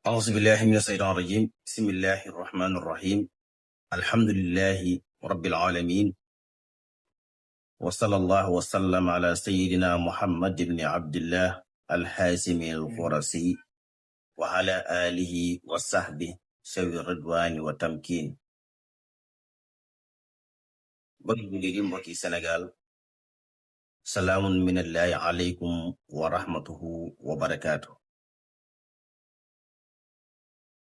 أعوذ بالله من الشيطان الرجيم بسم الله الرحمن الرحيم الحمد لله رب العالمين وصلى الله وسلم على سيدنا محمد بن عبد الله الحاسم الخرسي وعلى آله وصحبه سوي الرضوان والتمكين بغي مبكي سنغال سلام من الله عليكم ورحمته وبركاته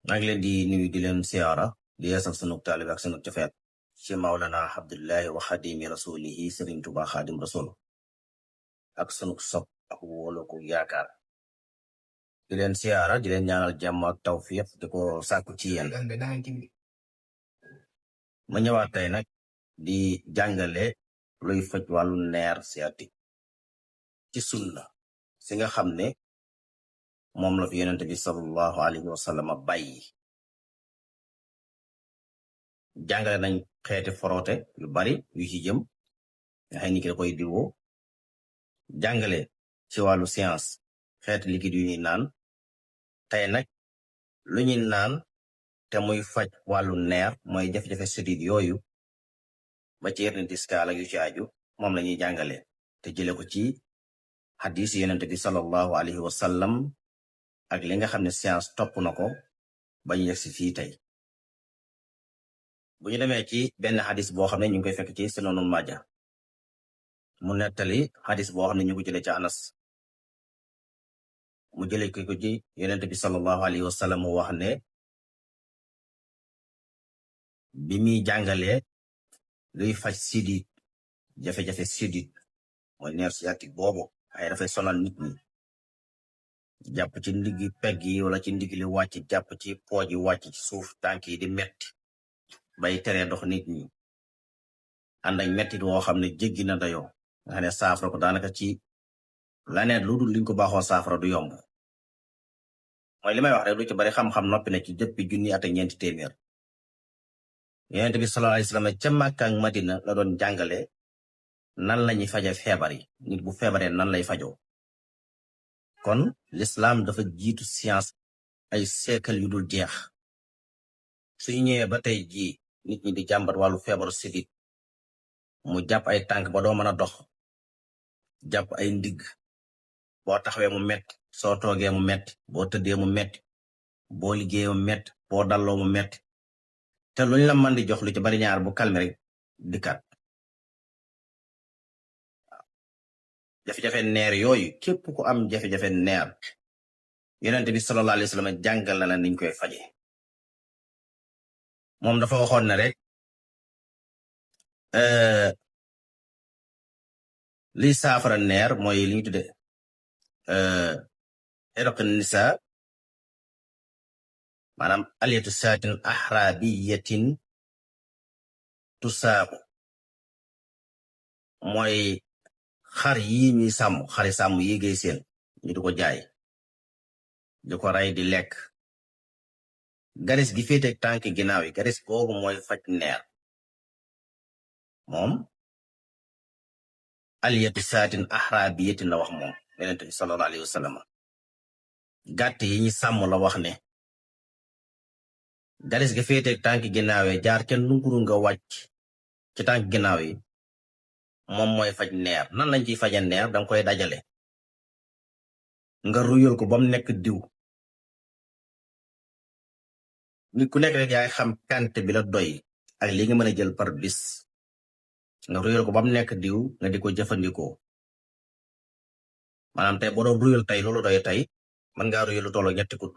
maa ngi leen di nuyu di leen siyaara di yeesal sunu taalibe ak sunu cofeet ci Mawlana Abdullahi wa xadimi rasulihi Sëriñ Tuubaa Xaadim Rasul ak sunu sopp ak wóolu ko yaakaar di leen siyaara di leen ñaanal jàmm ak tawfiq di ko sàkku ci yéen ma ñëwaat tey nag di jàngale luy faj wàllu nerf sciatique ci sunna si nga xam ne moom la fi yonent bi sallallahu alayhi wa sallam bàyyi jàngale nañ xeeti frotté yu bari yu ci jëm nga xëy ni ki da koy diwoo jàngale ci wàllu science xeeti liquide yu ñuy naan tey nag lu ñuy naan te muy faj wàllu nerf mooy jafe-jafe sidit yooyu ba ci hernie discale ak yu ci aju moom la ñuy jàngale te jële ko ci hadis yonent bi sallallahu alayhi wa sallam ak li nga xam ne science topp na ko ba ñu yegsi fii tey bu ñu demee ci benn xadis boo xam ne ñu ngi koy fekk ci Sunanul Maaja mu nettali xadis boo xam ne ñu ko jëlee ci Anas mu jëlee ko ci yonent bi sallallahu alayhi wa sallam mu wax ne bi muy jàngalee luy faj sidit jafe-jafe sidit mooy nerf sciatique boobu ay dafay sonal nit ñi jàpp ci ndiggi pegg yi wala ci ndigg li wàcc jàpp ci pooj yi wàcc ci suuf tànk yi di metti bay teree dox nit ñi ànd ak mettit woo xam ne jéggi na dayoo nga xam ne saafara ko daanaka ci laneen lu dul liñ ko baaxoo saafara du yomb mooy li may wax rek lu ci bari xam-xam noppi na ci jëppi junni at ak ñeenti téeméer yonent bi sallallahu alayhi wasallam ca Makka ak Madina la doon jàngale nan lañuy faje feebar yi nit bu feebaree nan lay fajoo kon l'islam dafa jiitu science ay siècle yu dul jeex suñu ñëwee ba tey jii nit ñi di jàmbat wàllu feebaru sidit mu jàpp ay tànk ba doo mën a dox jàpp ay ndigg boo taxawee mu metti soo toogee mu metti boo tëddee mu metti boo liggéeyee mu metti boo dalloo mu metti te luñ la mën di jox lu ci bari ñaar bu calme rek dikkaat jafe-jafe neer yooyu képp ku am jafe-jafe neer yonent bi sallallahu alayhi wasallam jàngal na la niñ koy faje moom dafa waxoon ne rek liy saafara neer mooy li ñu tudde irq nisa maanaam aliyatu saatin ahrabiyatin tusaabu mooy xar yi ñuy sàmm xari sàmm yi ngay seen ñu di ko jaay di ko rey di lekk garis gi féete tànk ginnaaw yi garis googu mooy faj neer moom aliyatu saatin ahrabiyatin la wax moom yonent bi sallallahu alayhi wa sallam gàtt yi ñu sàmm la wax ne garis gi féete tànk ginnaaw yi jaar ca nunguru nga wàcc ci tànk ginnaaw yi moom mooy faj neer nan lañ ciy faje neer danga koy dajale nga ruyal ko ba mu nekk diw nit ku nekk rek yaay xam quantité bi la doy ak li nga mën a jël par bis nga ruyal ko ba mu nekk diw nga di ko jëfandikoo maanaam tey boo doon ruyal tey loolu doy tey mën ngaa ruyal lu tolloo ñetti kudd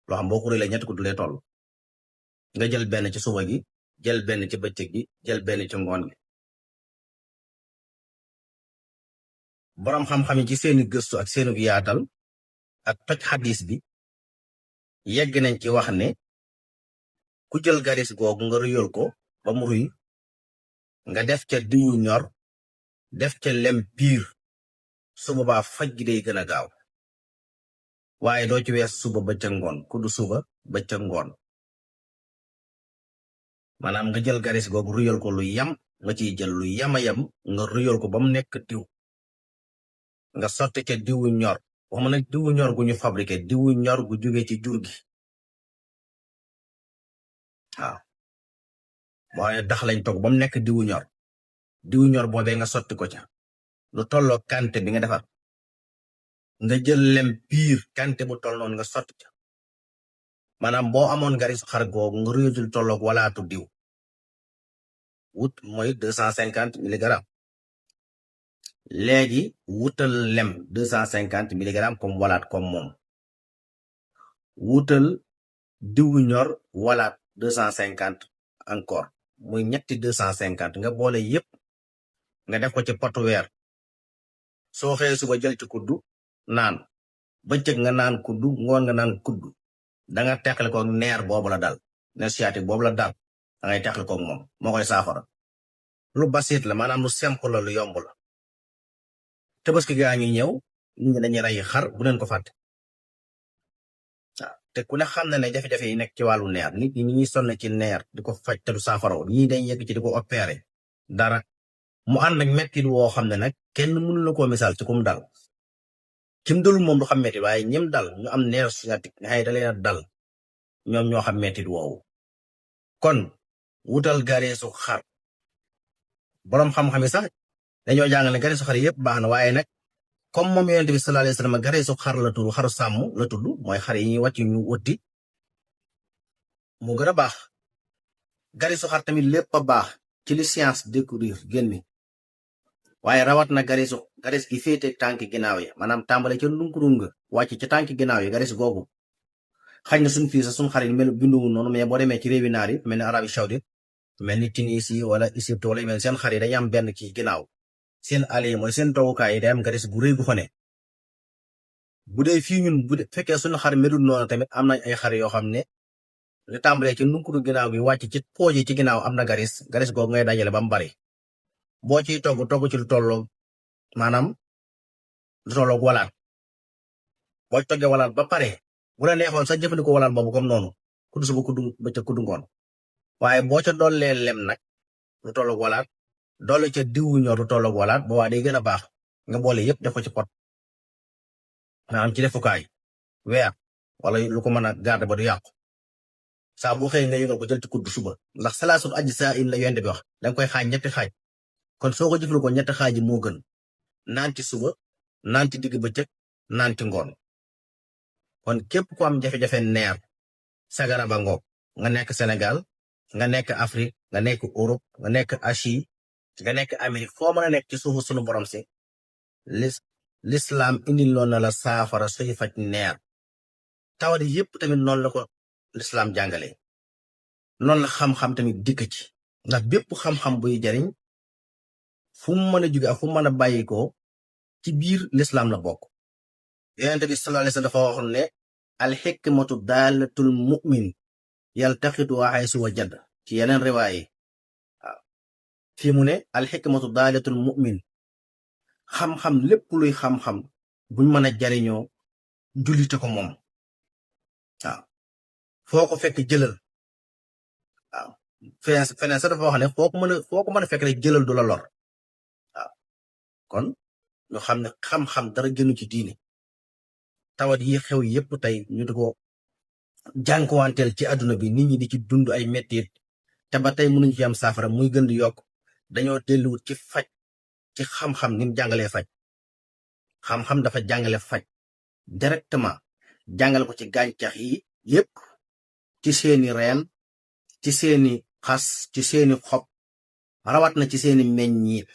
loo xam boo ko ruyalee ñetti kudd lay toll nga jël benn ci suba gi jël benn ci bëccëg gi jël benn ci ngoon gi boroom xam-xam yi ci seeni gëstu ak seenu yaatal ak toj xadis bi yegg nañ ci wax ne ku jël garis googu nga ruyal ko ba mu ruy nga def ca diwu ñor def ca lem piir su boobaa faj gi day gën a gaaw waaye doo ci wees suba ba ca ngoon ku du suba ba ca ngoon maanaam nga jël garis googu ruyal ko lu yam nga ciy jël lu yama yam nga ruyal ko ba mu nekk diw nga sotti ca diwu ñor waxuma nag diwu ñor gu ñu fabriqué diwu ñor gu jóge ci jur gi waaw boo ne dax lañ togg ba mu nekk diwu ñor boobee nga sotti ko ca lu tolloo kante bi nga defar nga jël lem piir kante bu toll noonu nga sotti ca maanaam boo amoon garisu xar googu nga ruyul tolloog walaatu diw wut mooy 250 milligrammes léegi wutal lem 250 milligrammes comme walaat comme moom wutal diwu ñor walaat 250 encore muy ñetti 250 nga boole yépp nga def ko ci potu weer soo xëyee suba jël ci kuddu naan bëccëg nga naan kuddu ngoon nga naan kuddu danga teqale ko neer boobu la dal neer sciatique boobu la dal dangay teqale ko moom moo koy saafara lu basit la maanaam lu simple la lu yomb la Tabaski gaa ngi ñëw nit ñi dañuy rey xar bu leen ko fàtte waaw te ku ne xam na ne jafe-jafe yi nekk ci wàllu neer nit ñi ñuy sonn ci neer di ko faj te du saafara ñii dañ yegg ci di ko opéré dara mu ànd ak mettit woo xam ne nag kenn mënu la koo misaal ci kum dal kim dalul moom du xam mettit waaye ñim dal ñu am neer sciatique nga xëy da leen a dal ñoom ñoo xam mettit woowu kon wutal gareesu xar boroom xam-xam yi sax dañoo jàngale gareesu xar yëpp baax na waaye nag comme moom yonent bi sallallahu alayhi wasallam gareesu xar la tudd xaru sàmm la tudd mooy xar yi ñuy wàcc ñu wëtti mu gën a baax gareesu xar tamit lépp a baax ci li science découvrir génni waaye rawat na garees gi féete tànki ginnaaw yi maanaam tàmbale ca ndunkurunga wàcc ca tànki ginnaaw yi garees googu xañ na suñ fii sax suñ xarit mel binduwu noonu mais boo demee ci réewi naar yi mel ni Arabie Saoudite mel ni Tunisie wala Égypte wala mel seen xar yi dañu am benn ci ginnaaw seen àll yi mooy seen toogukaay yi day am garees gu rëy gu fa ne bu dee fii ñun bu fekkee suñu xar melul noonu tamit am nañ ay xar yoo xam ne li tàmbalee ci nunkuru ginnaaw gi wàcc ci pooj yi ci ginnaaw am na garees googu ngay dajale ba mu bari boo ciy togg ci lu tolloo maanaam lu tolloog walaat boo ci toggee walaat ba pare bu la neexoon sax jëfandikoo walaat boobu comme noonu kuddu suba kuddu bëccëg kuddu ngoon waaye boo ca dollee lem nag lu tolloog walaat doole ca diwu ñor lu tolloog walaat boobaa day gën a baax nga boole yépp def ko ci pot maanaam ci defukaay weer wala lu ko mën a garder ba du yàqu saa bu xëy nga yëngal ko jël ci kuddu suba ndax salaasul ajzaa la yonent bi wax danga koy xaaj ñetti xaaj kon soo ko jëfandikoo ñetti xaaji moo gën naan ci suba naan ci digg bëccëg naan ci ngoon kon képp ku am jafe-jafe neer sagara ba ngoog nga nekk Sénégal nga nekk Afrique nga nekk Europe nga nekk Asie nga nekk Amérique foo mën a nekk ci suufu sunu borom si l'islam indi loon na la saafara suy faj neer tawat yépp tamit noonu la ko l'islam jàngale noonu la xam-xam tamit dikk ci ndax bépp xam-xam buy jariñ fu mu mën a jóge ak fu mu mën a bàyyikoo ci biir l'islam la bokk yonent bi sallallahu alayhi wasallam dafa waxoon ne alxikmatu daalatul mu'min yaltaqitu haysu wajad ci yeneen riwaay waaw fii mu ne alxikmatu daalatul mu'min xam-xam lépp luy xam-xam buñ mën a jariñoo jullite ko moom waaw foo ko fekk jëlal waaw feneen sa dafa wax ne foo ko mën a fekk rek jëlal du la lor kon ñu xam ne xam-xam dara gënu ci diine tawat yi xew yépp tey ñu di ko jànkuwanteel ci àdduna bi nit ñi di ci dund ay mettit te ba tey mënuñu ci am saafara muy gën di yokk dañoo delluwut ci faj ci xam-xam ni mu jàngalee faj xam-xam dafa jàngale faj directement jàngale ko ci gàncax yi yépp ci seeni reen ci seeni xas ci seeni xob rawat na ci seeni meññiit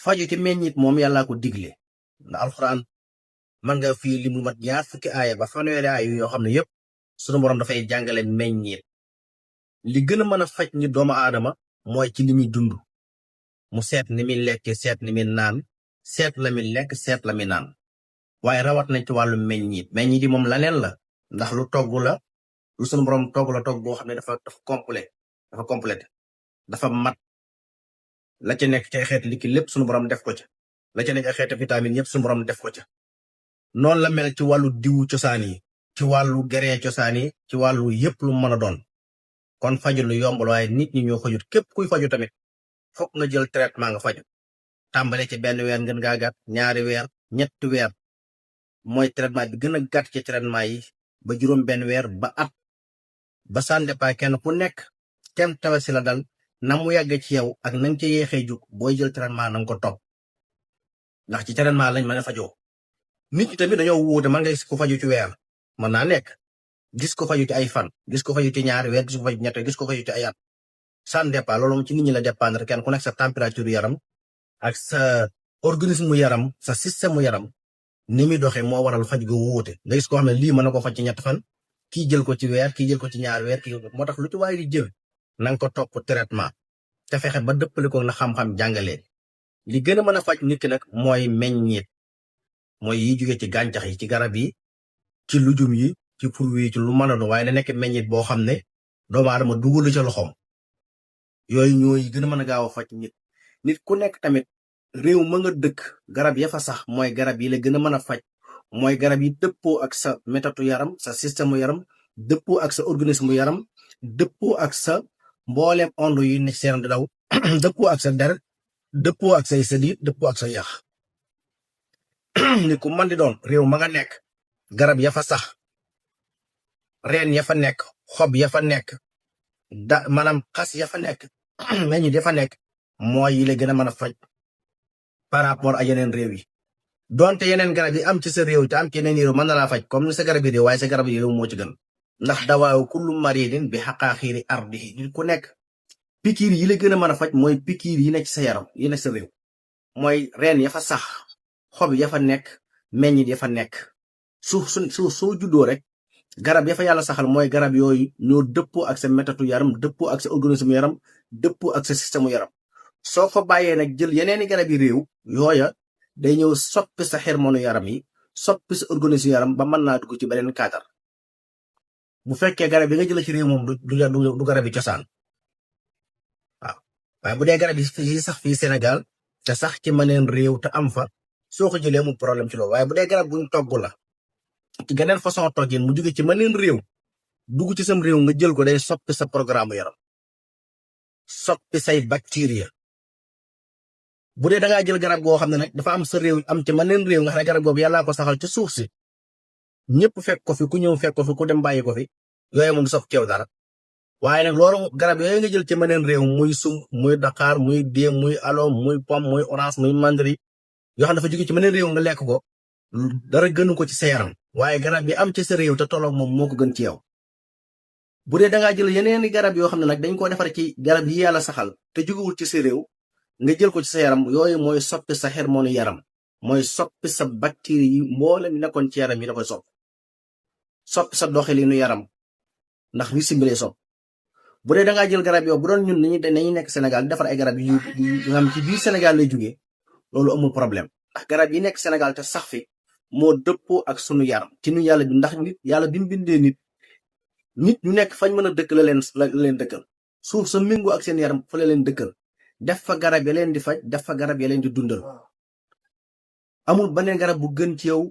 faju ci meññit moom yàllaa ko digle ndax alxuraan man nga fii li mu mat ñaar fukki aaya ba fanweeri aaya yoo xam ne yépp sunu borom dafay jàngale meññit li gën a mën a faj ni doomu aadama mooy ci li muy dund mu seet ni muy lekk seet ni muy naan seet la muy lekk seet la muy naan waaye rawat nañ ci wàllu meññit yi moom laneen la ndax lu togg la lu sunu borom togg la togg boo xam ne dafa complet dafa mat la ca nekk ci ay xeeti likki lépp sunu borom def ko ca la ca nekk ay xeeti vitamine yépp sunu borom def ko ca noonu la mel ci wàllu diwu cosaan yi ci wàllu grain cosaan yi ci wàllu yépp lu mën a doon kon faju lu yomb la waaye nit ñi ñoo fajut képp kuy faju tamit fokk nga jël traitement nga faju tàmbale ci benn weer ngeen gaa gàtt 2 weer 3 weer mooy traitement bi gën a gàtt ci traitement yi ba juróom benn weer ba at ba sànde pa kenn ku nekk kem tawasi la dal na mu yàgg ci yow ak nañ ca yeexee jug booy jël traitement nanga ko topp ndax ci traitement lañ mën a fajoo nit ñi tamit dañoo wuute man nga gis ko faju ci weer mën naa nekk gis ko faju ci ay fan gis ko faju ci ñaari weer gis ko faju ci ñett gis ko faju ci ay at sànde pa loolu moom ci nit ñi la dépendre kenn ku nekk sa température yaram ak sa organisme yaram sa système yaram ni muy doxee moo waral faj gu wuute nga gis koo xam ne lii mën na ko faj ci ñett fan kii jël ko ci weer kii jël ko ci ñaari weer kii moo tax lu ci waay di jël nanga ko topp traitement te fexe ba dëppale ko na xam-xam jàngalee li gën a mën a faj nit ki nag mooy meññeet mooy yi jóge ci gàncax yi ci garab yi ci lujum yi ci fruit yi ci lu mën a doon waaye na nekk meññeet boo xam ne doomu aadama dugalu ca loxoom yooyu ñooy gën a mën a gaaw a faj nit ku nekk tamit réew ma nga dëkk garab ya fa sax mooy garab yi la gën a mën a faj mooy garab yi dëppoo ak sa méthode yaram sa système yaram dëppoo ak sa organisme yaram dëppoo ak sa mbooleem onde yi nekk sa yaram di daw dëppoo ak sa der dëppoo ak say sëdiit dëppoo ak sa yax ni ku man di doon réew ma nga nekk garab ya fa sax reen ya fa nekk xob ya fa nekk maanaam xas ya fa nekk meññit ya fa nekk mooy yi la gën a mën a faj par rapport ak yeneen réew yi donte yeneen garab yi am ci sa réew te am ci yeneen réew mën na laa faj comme ni sa garab yi réew waaye sa garab yi réew moo ci gën ndax dawaaw kullu maridin bi xaqaaxiiri ardihi nit ku nekk pikiir yi la gën a mën a faj mooy pikiir yi nekk ci sa yaram yi nekk sa réew mooy reen ya fa sax xob ya fa nekk meññit ya fa nekk soo juddoo rek garab ya fa yàlla saxal mooy garab yooyu ñoo dëppoo ak sa méthode yaram dëppoo ak sa organisme yaram dëppoo ak sa système yaram soo fa bàyyee nag jël yeneeni garab yi réew yooya day ñëw soppi sa hormone yaram yi soppi sa organisme yaram ba mën naa dugg ci beneen cadre bu fekkee garab yi nga jël ci réew moom du garab yi cosaan waaw waaye bu dee garab yi sax fii Sénégal te sax ci maneen réew te am fa soo ko jëlee mu problème ci loolu waaye bu dee garab buñ togg la ci geneen façon toggin mu jóge ci maneen réew dugg ci sam réew nga jël ko day soppi sa programme yaram soppi say bactéries bu dee da ngaa jël garab goo xam ne nag dafa am sa réew am ci maneen réew nga xam ne garab googu yàllaa ko saxal ci suuf si ñëpp fekk ko fi ku ñëw fekk ko fi ku dem bàyyi ko fi yooyu moom sof ceew dara waaye nag loolu garab yooyu nga jël ci maneen réew muy sum muy Dakar muy déem muy aloom muy pomme muy orange muy mandari yoo xam dafa jóge ci maneen réew nga lekk ko dara gënu ko ci sa yaram waaye garab yi am ci sa réew te tolloog moom moo ko gën ci yow bu dee da ngaa jël yeneeni garab yoo xam ne nag dañ koo defar ci garab yi yàlla saxal te jógewul ci sa réew nga jël ko ci sa yaram yooyu mooy soppi sa hormone yaram mooy soppi sa bactérie yi mboolem nekkoon ci yaram yi da koy soppi sa doxalinu yaram ndax wi simbilee bu dee da ngaa jël garab yoo bu doon ñun nañu nekk Sénégal defar ay garab yu nga xam ci biir Sénégal lay jógee loolu amul problème ndax garab yi nekk Sénégal te sax fi moo dëppoo ak sunu yaram ci nu yàlla bi ndax nit yàlla bi mu bindee nit ñu nekk fañ mën a dëkk la leen dëkkal suuf sa méngoo ak seen yaram fa la leen dëkkal def fa garab ya leen di faj def fa garab ya leen di dundal amul beneen garab bu gën ci yow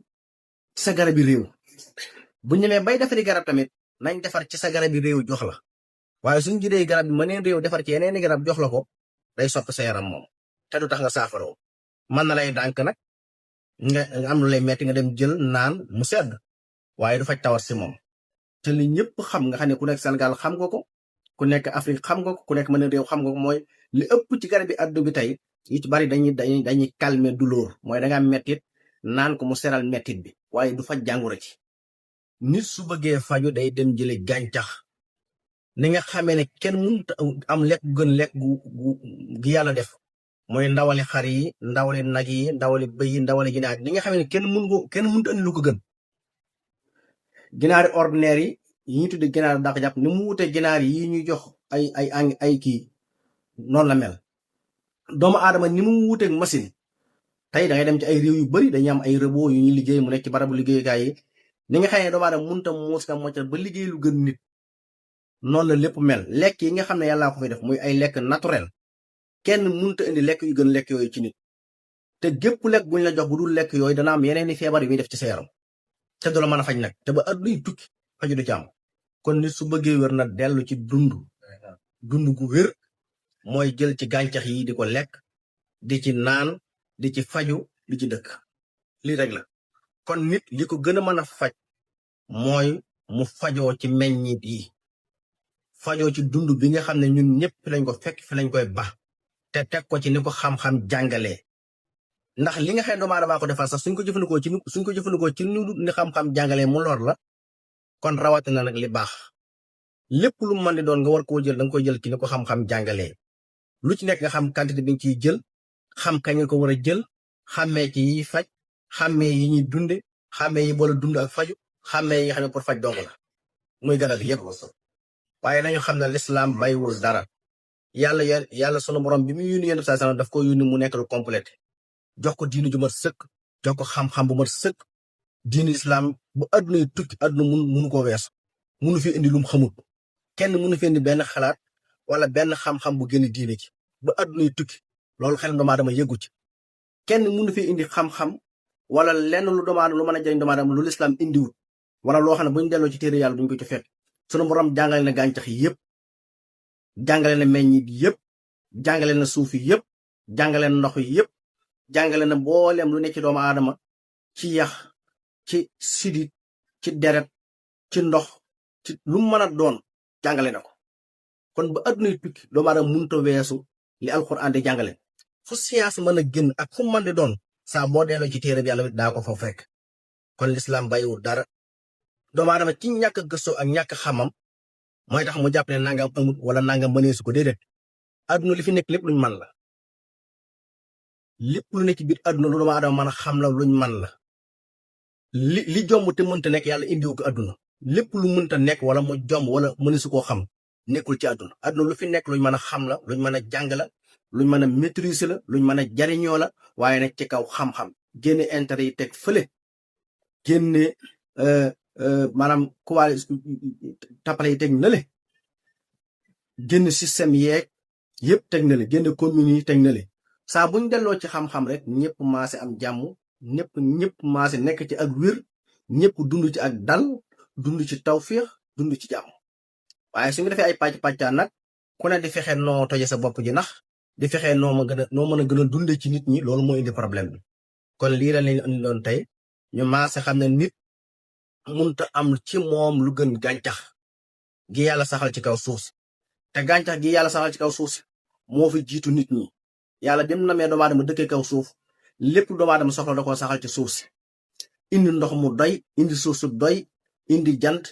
ci sa garab yi réew bu ñemee bay defari garab tamit nañ defar ci sa garab yi réew jox la waaye suñ jëlee garab bi mëneen réew defar ci yeneeni garab jox la ko day soppi sa yaram moom te du tax nga saafaroo mën na lay dànk nag nga am lu lay metti nga dem jël naan mu sedd waaye du faj tawat si moom te li ñëpp xam nga xam ne ku nekk Sénégal xam nga ko ku nekk Afrique xam nga ko ku nekk mëneen réew xam nga ko mooy li ëpp ci garab bi àdduna bi tey yi ci bari dañuy calmer douleur mooy da nga mettit naan ko mu seral mettit bi waaye du faj jàngoro ci nit su bëggee faju day dem jële gàncax ni nga xamee ne kenn mënut am lekk gu gën lekk gu yàlla def mooy ndawali xar yi ndawali nag yi ndawali bëy yi ndawali ginaar ni nga xamee ne kenn mënut andi lu ko gën ginaari ordinaire yi ñuy tudde ginaar dàq jàpp ni mu wutee ginaar yi ñuy jox ay kii noonu la mel doomu aadama ni mu wuteeg machine tey da ngay dem ci ay réew yu bari dañuy am ay robot yu ñuy liggéey mu nekk ci barabu liggéeyukaay yi ni nga xam ne doomu aadama mënut a muus ka moccal ba liggéey lu gën nit noonu la lépp mel lekk yi nga xam ne yàllaa ko fay def muy ay lekk naturel kenn mënut a indi lekk yu gën lekk yooyu ci nit te gépp lekk buñ la jox bu dul lekk yooyu dana am yeneen i feebar yu muy def ci sa yaram te du la mën a faj nag te ba at luy tukki faju du ci am kon nit su bëggee wér na dellu ci dund gu wér mooy jël ci gàncax yi di ko lekk di ci naan di ci faju di ci dëkk lii rek la kon nit li ko gën a mën a faj mooy mu fajoo ci meññit yi fajoo ci dund bi nga xam ne ñun ñëpp fi lañ ko fekk fi lañ koy ba te teg ko ci ni ko xam-xam jàngalee ndax li nga xam ne doomu aadama ko defal sax suñ ko jëfandikoo ci ni xam-xam jàngalee mu lor la kon rawatina nag li baax lépp lu mu mën di doon nga war koo jël da nga koy jël ci ni ko xam-xam jàngalee lu ci nekk nga xam quantité bi nga ciy jël xam kañ nga ko war a jël xàmmee ci yi faj xàmmee yi ñuy dunde xàmmee yi boole dund ak faju xàmmee yi nga xam ne pour faj dong la muy garab yépp waaye nañu xam ne lislaam bayiwul dara yàlla sunu borom bi mu yónni yonent sallallahu alayhi wasallam daf ko yónni mu nekk lu complété jox ko diinu ju mat sëkk jox ko xam-xam bu mat sëkk diinu islam bu adduna yi tukki adduna munu ko weesu munu fi indi lum xamul kenn munu fi indi benn xalaat wala benn xam-xam bu génn diine ci ba adduna yi tukki loolu xel doomu aadama yëggu ci kenn munu fi indi xam-xam wala lenn lu doomu aadama lu mën a jëriñ doomu aadama lu lislaam indiwut wala loo xam ne buñ delloo ci téere yàlla duñ ko ci fekk sunu borom jàngale na gàncax yi yëpp jàngale na meññit yëpp jàngale na suuf yi yëpp jàngale na ndox yi yëpp jàngale na mbooleem lu ne ci doomu aadama ci yax ci sidit ci deret ci ndox ci lu mu mën a doon jàngale na ko kon ba adduna yi tukki doomu aadama mënut a weesu li alxuraan di jàngale fu siyaas mën a génn ak fu mu mën di doon saa boo delloo ci téere bi yàlla daa ko fa fekk kon lislaam bàyyiwul dara doomu aadama ci ñàkk a gëstoo ak ñàkk xamam mooy tax mu jàpp ne nangam amut wala nangam mëneesu ko déedéet adduna li fi nekk lépp luñ mën la lépp lu nekk ci biir adduna lu doomu aadama mën a xam la luñ mën la li jomb te mënta nekk yàlla indiwu ko adduna lépp lu mënta nekk wala mu jomb wala mëneesu koo xam nekkul ci adduna lu fi nekk luñ mën a xam la luñ mën a jàng la luñ mën a maîtriser la luñ mën a jariñoo la waaye nag ci kaw xam-xam génne intérêt yi teg fële génne maanaam kuwaale tappale yi teg na le génn système yeeg yëpp teg na le génn commune yi teg na le saa buñ delloo ci xam-xam rek ñëpp maase am jàmm ñëpp maase nekk ci ak wér ñëpp dund ci ak dal dund ci tawféex dund ci jàmm waaye su ñu defee ay pàcc-pàccaan nag ku ne di fexe noo toje sa bopp ji nax di fexe noo mën a gën a dunde ci nit ñi loolu moo indi problème bi kon lii la lañ andi doon tey ñu maase xam ne nit munta am ci moom lu gën gàncax gi yàlla saxal ci kaw suuf si te gàncax gi yàlla saxal ci kaw suuf si moo fi jiitu nit ñi yàlla dem na mee doomu aadama dëkkee kaw suuf lépp doomu aadama soxla da koo saxal ci suuf si indi ndox mu doy indi suuf su doy indi jant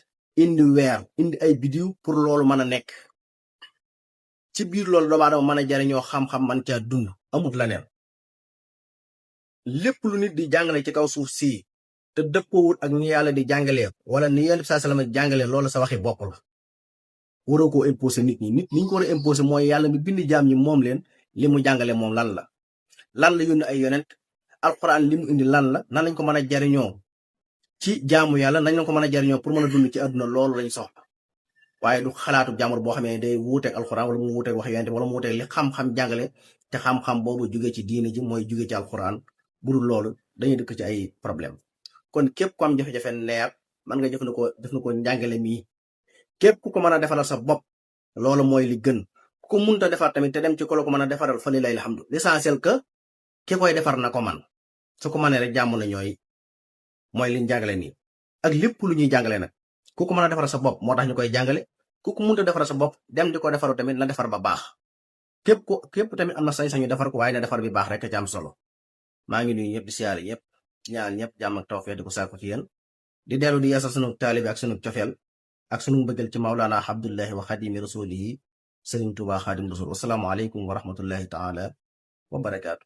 indi weer indi ay bidiw pour loolu mën a nekk ci biir loolu doomu aadama mën a jariñoo xam-xam man caa dund amut la neen lépp lu nit di jàngale ci kaw suuf si te dëppoowut ak ni yàlla di jàngalee wala ni yonent bi sallallahu alayhi wasallam jàngalee loolu sa waxi bopp la waroo koo imposer nit ñi liñ ko war a imposer mooy yàlla mi bind jaam ñi moom leen li mu jàngale moom lan la yónni ay yonent alxuraan li mu indi lan la nan lañ ko mën a jariñoo ci jaamu yàlla nañ lañ ko mën a jariñoo pour mën a dund ci àdduna loolu lañ soxla waaye du xalaatu jàmbur boo xamee day wuuteeg alxuraan wala mu wuuteeg wax yonent wala mu wuuteeg li xam-xam jàngale te xam-xam boobu jugee ci diine ji mooy jugee ci alxuraan budul loolu dañuy dëkk ci ay problème kon képp ku am jafe-jafe neer mën nga jëfandikoo njàngale mii képp ku ko mën a defaral sa bopp loolu mooy li gën ku munta defar tamit te dem ci ko la ko mën a defaral fa lillahi alhamdu l'essentiel que ki koy defar na ko man su ko mënee rek jàmm na ñooy mooy liñ jàngale nii ak lépp lu ñuy jàngale nag ku ko mën a defaral sa bopp moo tax ñu koy jàngale ku ko munta defaral sa bopp dem di ko defaru tamit na defar ba baax képp tamit am na sañ-sañu defar ko waaye na defar bi baax rek ci am solo maa ngi nuyu ñëpp di siyaare ñëpp ñaan ñëpp jàmm ak tawfeex di ko sàkku ci yéen di dellu di yeesal sunu taalibi ak sunu cofeel ak sunu mbëggal ci Mawlana Abdullahi wa Xadimi Rasulihi Sëriñ Tuubaa Xaadim Rasul wasalaamu aleykum wa rahmatullahi taala wa barakaatu